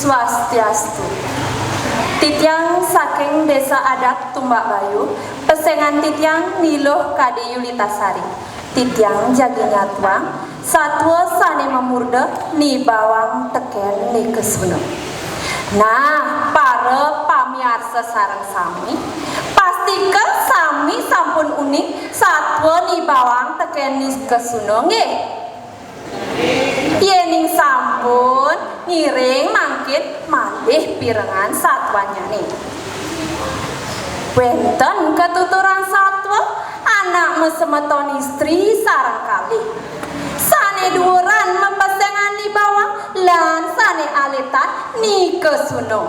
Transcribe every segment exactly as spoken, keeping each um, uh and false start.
Swastiastu. Titiang saking Desa Adat Tumbak Bayu, pesengan titiang Ni Luh Kade Yulita Sari. Titiang jagi nyatuang satua sane mamurda Ni Bawang teken Ni Kesuna. Nah, para pamiarsa sareng sami, pastika sami sampun uning satua Ni Bawang teken Ni Kesuna, nggih? Yening sampun, ngiring mangkin malih pirengang satuanyane. Wenten katuturan satua, anak masemeton istri sareng kalih. Sane duuran mapesengan Ni Bawang lan sane alitan Ni Kesuna.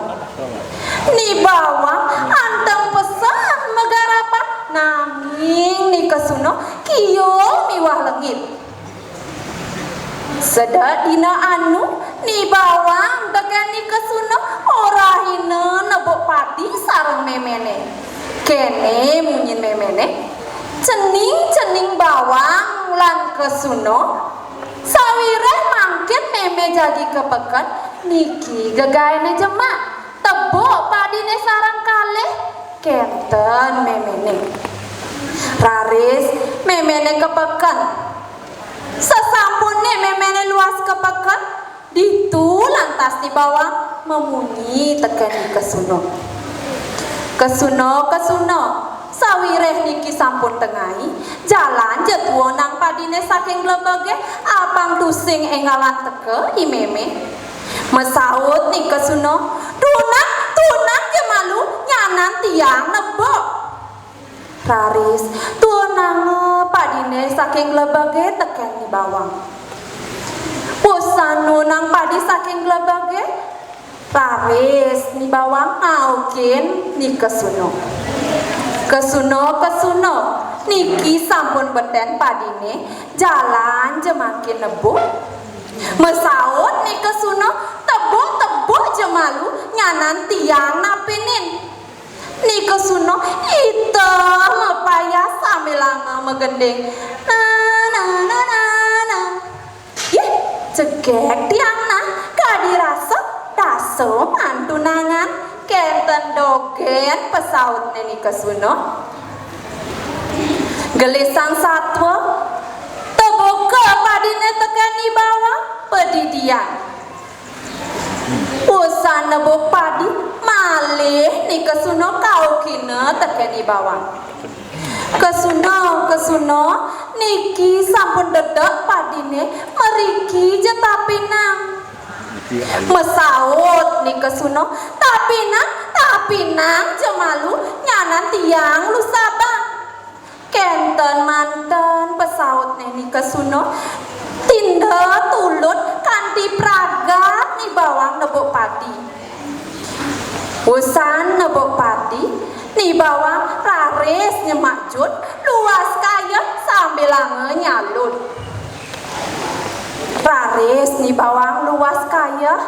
Ni Bawang anteng pesan magarapan, nanging Ni Kesuna kiul miwah lengit. Sedek dina anu, Ni Bawang teken Ni Kesuna orahina nebuk padi sareng memene. Kene munyin memene, "Cening-cening Bawang lan Kesuna, sawireh mangkin meme jagi ka peken, niki gegaene jemak, tebuk padine sareng kalih." Kenten memene. Raris memene ka peken. Sasampune memene luas ka peken, ditu lantas Ni Bawang mamunyi teken Ni Kesuna. "Kesuna, Kesuna, sawireh niki sampun tengai, jalan ja tuunang padine saking glebege, apang tusing enggalan teka I Meme." Masaut Ni Kesuna, "Tuunang, tuunang ja malu, nyanan tiang nebuk." Raris tuunanga padine saking glebege teken Ni Bawang. Wusan nuunang padi saking glebege, raris Ni Bawang ngaukin Ni Kesuna. "Kesuna, Kesuna, niki sampun beten padine, jalan ja mangkin nebuk." Masaut Ni Kesuna, "Tebuk, tebuk ja malu, nyanan tiang napinin." Ni Kesuna iteh mapayas sambilanga magending. Na, na, na, na, na. "Yeh, cegek tiang nah, kadi rasa dasa mantunangan." Kenten dogen pasautne Ni Kesuna. Gelisang satua, tebuka padine teken Ni Bawang, padidian. Wusan nebuk padi, malih Ni Kesuna kaukina teken Ni Bawang. "Kesuna, Kesuna, niki sampun dedek padine, mriki ja tapinang." Masaut Ni Kesuna, "Tapinang, tapinang ja malu, nyanan tiang lu saban." Kenten manten pasautne Ni Kesuna, tinda tulud kanti pragat Ni Bawang nebuk padi. Wusan nebuk padi, Ni Bawang raris nyemak jut, luas kayeh sambilanga nyalud. Raris Ni Bawang luas kayeh,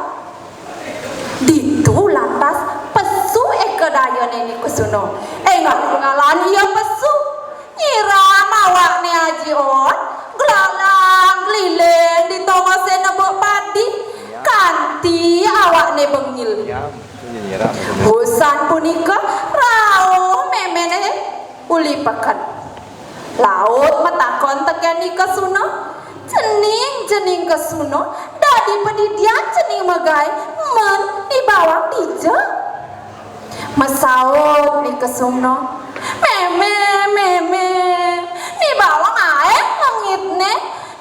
ditu lantas pesu eka dayane Ni Kesuna. Enggal-enggalan ia pesu. Nyiram awakne Aji Ot, glalang-gliling di tongose nebuk padi, kanti awakne bengil. Wusan punika rauh memene uli peken. Laut matakon teken Ni Kesuna, "Cening, cening Kesuna, dadi padidian cening magae men Ni Bawang dija?" Masaut Ni Kesuna, "Meme, meme, Ni Bawang ae lengitne,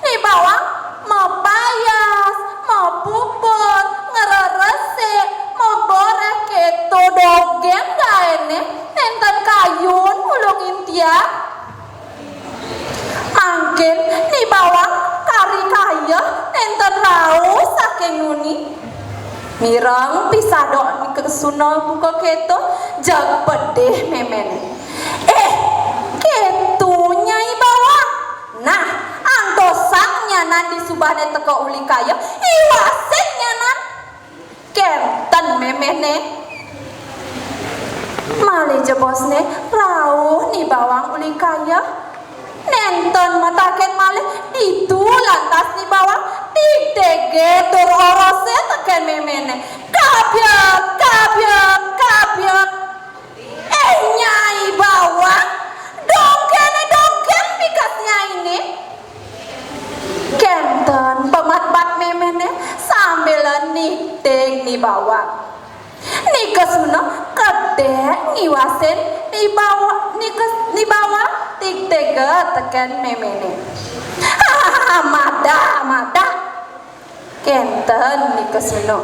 Ni Bawang mapayas, mapupur, ngreresik, maboreh, keto dogen gaene, nenten kayun nulungin tiang." Mangkin Ni Bawang kari kayeh nenten rauh saking nuni. Mireng pisadok Ni Kesuna buka keto, jeg pedih memene. "Eh, keto Nyai Bawang. Nah, antosang nyanan di subane teka uli kayeh, iwasin nyanan." Kenten memene. Malih jebosne rauh Ni Bawang uli kayeh. Nenten mataken malih, ditu lantas Ni Bawang Tigtégé tur orosé tekén méméné. Kabyet, kabyet, kabyet. Éh, Nyai Bawang, dong kéné dogén pikas Nyainé. Kénten pamatpat méméné sambilé nigtig Ni Bawang. Ni Kesuna kedék ngiwasin Ni Bawa-, Ni Kes-, Ni Bawang tigtégé tekén méméné. Hahaha, madah, madah. Kénten Ni Kesuna.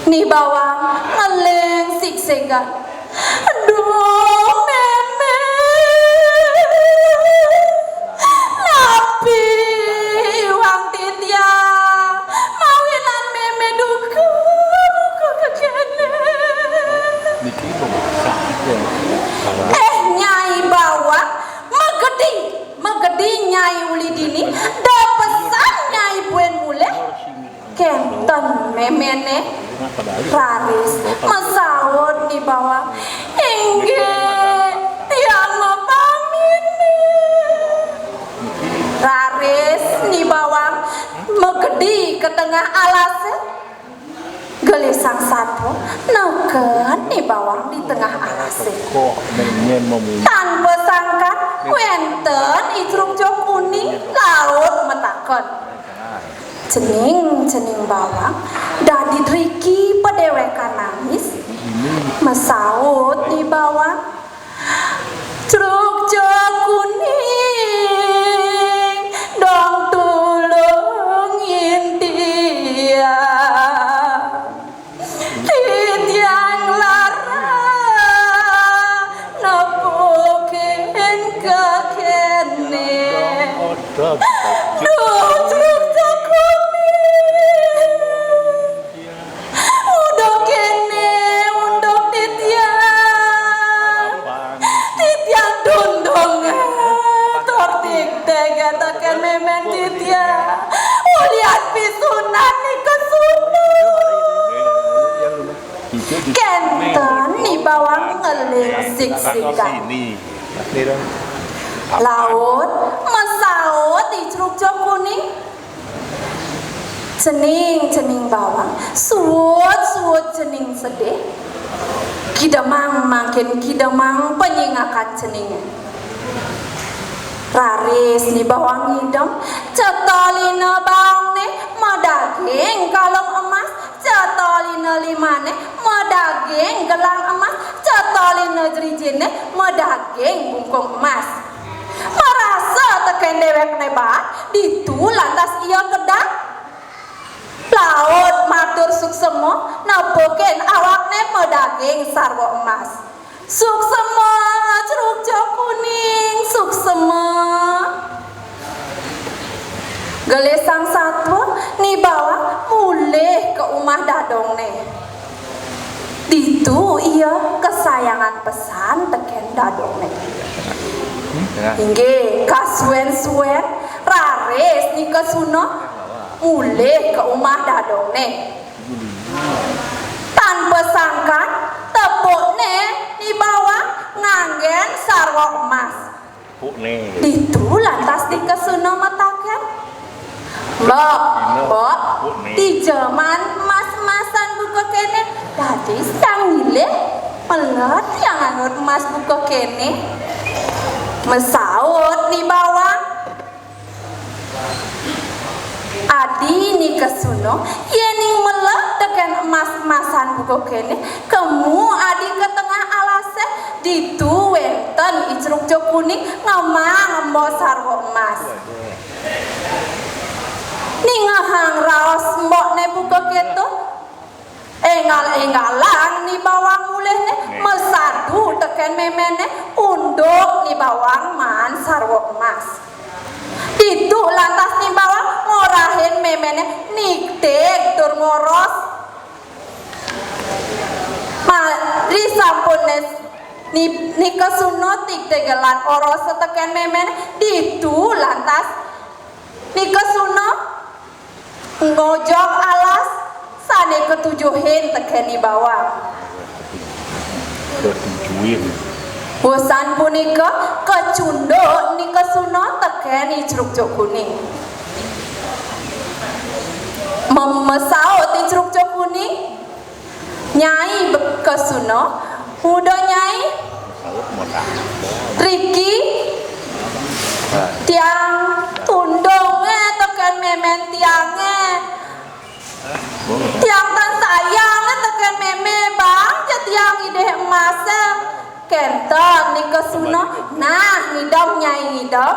Ni Bawang ngeling sigsigan. Duh, mémé. Napi iwang titiang? Mawinan mémé duka, duka kéné. Éh, Nyai Bawang, magedi, magedi Nyai uli dini, da pesan Nyai buin mulih. Kénten méméné raris masaut Ni Bawang. Inggih, tiang mapamit. Raris Ni Bawang magedi ka tengah alasé. Gelisang satua neked Ni Bawang di tengah alasé. Tanpa sangkan, wénten I Crukcuk Kuning laut matakon. Cening, cening Bawang, dadi driki padéwékan nangis. Masaut Ni Bawang, "Crukcuk Kuning, dong tulungin tiang. Titiang lara nepukin ka kéné. Duh, Crukcuk Kuning. Unduk kéné, unduk titiang. Titiang dundung. Tur tigtégé tekén mémén titiang. Ulian pisunan Ni Kesuna." Kénten Ni Bawang ngeling sigsigan. Laut masaut I Crukcuk Kuning. Cening, cening Bawang, suud, suud cening sedih. Kidemang mangkin kidemang panyingakan ceningé. Raris Ni Bawang ngidem, cetolina baongné madaging kalung emas, cetolina limané madaging gelang emas, cetolina jrijiné madaging bungkung emas. Marasa tekén déwékné baat, ditu lantas ia kedap. Laut matur suksema, nepukin awakné madaging sarwa emas. "Suksema, Crukcuk Kuning, suksema." Gelisang satua, Ni Bawang mulih ka umah dadongné. Ditu ia kasayangan pesan tekén dadongné. Inggih, kasuén-suén, raris Ni Kesuna mulih ka umah dadongné. Tanpa sangkan, tepukné Ni Bawang nganggén sarwa emas. Ditu lantas Ni Kesuna matakén, "Mbok, mbok, dija maan emas-emasan buka kéné? Dadi sang milih, meled tiang anut emas buka kéné." Masaut Ni Bawang, "Adi Ni Kesuna, yéning meled tekén emas-emasan buka kéné, kemu adi ka tengah alasé, ditu wénten I Crukcuk Kuning ngemang embok sarwa emas." Ningehang raos embokné buka kéto, énggal-énggalang Ni Bawang mulihné, masadu tekén méméné, unduk Ni Bawang maan sarwa emas. Ditu lantas Ni Bawang ngorahin méméné nigtig tur ngoros. Ma-, risampuné Ni-, Ni Kesuna tigtig lan oros tekén méméné, ditu lantas Ni Kesuna ngojog alas sané katujuhin tekén Ni Bawang. Katujuhin. Wusan punika kacunduk Ni Kesuna tekén I Crukcuk Kuning. Mem-, masaut I Crukcuk Kuning, "Nyai Be-, Kesuna, uda Nyai, riki tiang tundungé tekén mémén tiangé. Tiang tan sayang tekén mémé, bang ja tiang idih emasé." Kénten Ni Kesuna, "Nah, ngidem Nyai, ngidem."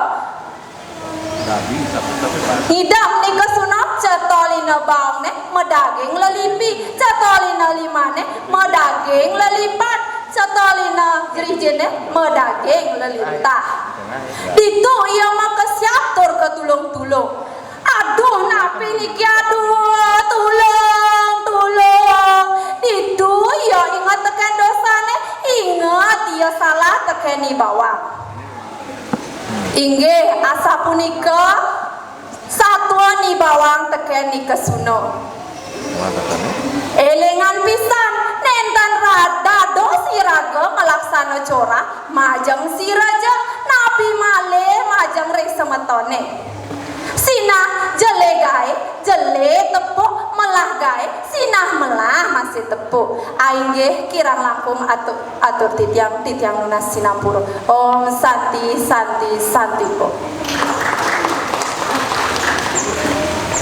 Ngidem Ni Kesuna, cetolina baongné madaging lelipi, cetolina limané madaging lelipat, cetolina grijinné madaging lelintah. Ditu ia makesiab tur katulung-tulung. "Aduh, napi niki, aduh, tulung, tulung." Ditu ia inget tekén dosané, inget ia salah tekén Ni Bawang. Inggih, asapunika satua Ni Bawang tekén Ni Kesuna. "Élingang pisan, nénten ra-, dados iraga malaksana corah, majeng sira ja, napi malih majeng ring semetoné. Sinah jelé gaé, jelé tepuk, melah gaé, sinah melah masih tepuk." Inggih, kirang langkung atur, atur titiang, titiang nunas sinampura. Om Santi, Santi, Santi Om.